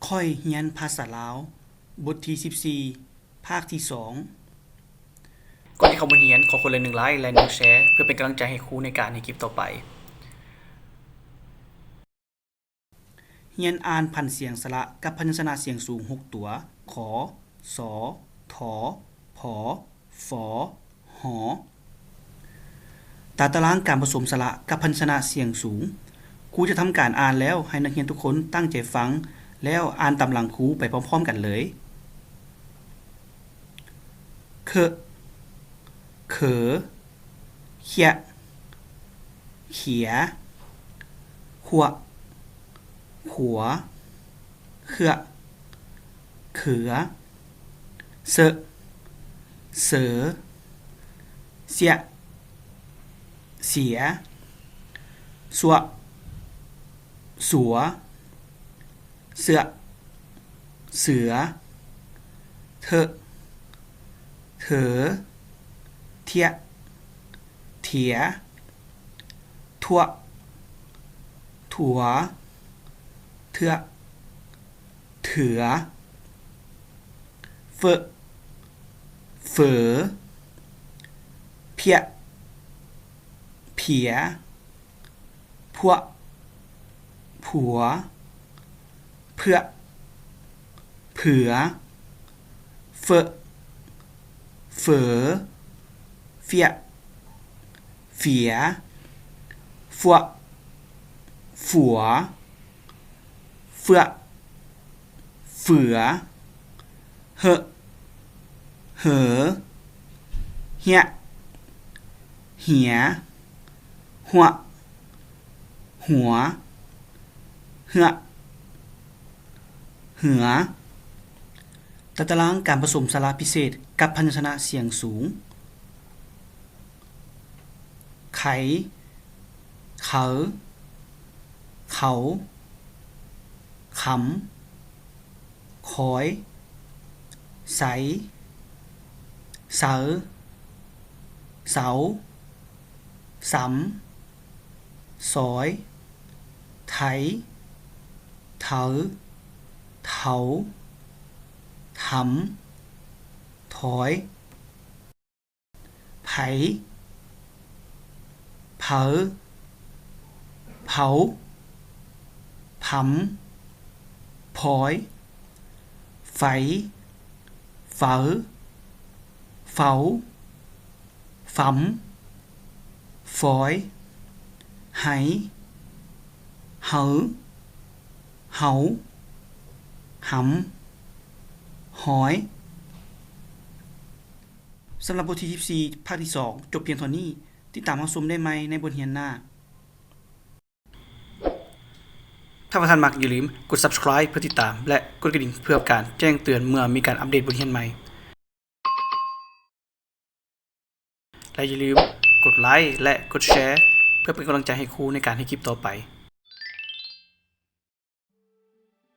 ຂ້ອຍຮຽນພາສາລາວ ບົດທີສິບສີ່ ພາກທີສອງ. ກ່ອນທີ່ເຂົ້າບົດຮຽນ, ຂໍຄົນລະໜຶ່ງໄລຄ໌ ແລະ ໜຶ່ງແຊຣ໌ ເພື່ອເປັນກຳລັງໃຈໃຫ້ຄູໃນການເຮັດຄລິບຕໍ່ໄປ. ຮຽນອ່ານຜັນສຽງສະຫຼະກັບພະຍັນຊະນະສຽງສູງຫົກຕົວ, ຂໍ, ສໍ, ຖໍ, ພໍ, ຟອ, ຫໍ. ຕາຕະລາງການປະສົມສະຫຼະກັບພະຍັນຊະນະສຽງສູງ. ຄູຈະທຳການອ່ານແລ້ວ, ໃຫ້ນັກຮຽນທຸກຄົນຕັ້ງໃຈຟັງ ແລ້ວອ່ານຕາມຫຼັງຄູໄປພ້ອມໆກັນເລີຍ. ເຄ, ເຂ, ເຄຍ, ເຂຍ, ຂວ, ຂວ, ເຂືອ, ເຂືອ, ເຊ, ເສ, ເສຍ, ເສຍ, ສວ, ສວ, ເສືອ, ເສືອ, ເຖ, ເຖ, ເຖຍ, ເຖຍ, ຖວ, ຖວ, ເຖືອ, ເຖືອ, ເຟີ, ເຟີ, ເພຍ, ເພຍ, ພວ, ພວ, ເຜືອ, ເຜືອ, ເຟີ, ເຝີ, ເຟຍ, ເຟຍ, ຟວ, ຟວ, ເຟືອ, ເຝືອ, ເຫີ, ເຫີ, ເຮຍ, ເຮຍ, ຫົວ, ຫົວ, ເຮືອ, ເຫືອ. ຕາຕະລາງການປະສົມສະຫຼະພິເສດກັບພະຍັນຊະນະສຽງສູງ. ໄຄ, ເຂົາ, ເຂົາ, ຄຳ, ຄອຍ, ໄຊ, ເຊົ, ເຊົາ, ຊຳ, ຊອຍ, ໄທ, ເທົາ, ເທົາ, ທຳ, ຖອຍ, ໄຜ, ເຜົ, ເຜົາ, ຜຳ, ພອຍ, ໄຟ, ເຝີ, ເຝົ້າ, ຟຳ, ຟອຍ, ໄຮ, ເຫີ, ເຫົາ, ຫຳ, ຫອຍ. ສຳລັບບົດທີສິບສີ່ ພາກທີສອງ ຈົບພຽງເທົ່ານີ້. ຕິດຕາມຮັບຊົມໄດ້ໃໝ່ໃນບົດຮຽນໜ້າ. ຖ້າວ່າທ່ານມັກ, ຢ່າລືມກົດ Subscribe ເພື່ອຕິດຕາມ ແລະ ກົດກະດິ່ງເພື່ອການແຈ້ງເຕືອນເມື່ອມີການອັບເດດບົດຮຽນໃໝ່. ແລະ ຢ່າລືມກົດໄລຄ໌ ແລະ ກົດແຊຣ໌ ເພື່ອເປັນກຳລັງໃຈໃຫ້ຄູໃນການເຮັດຄລິບຕໍ່ໄປ.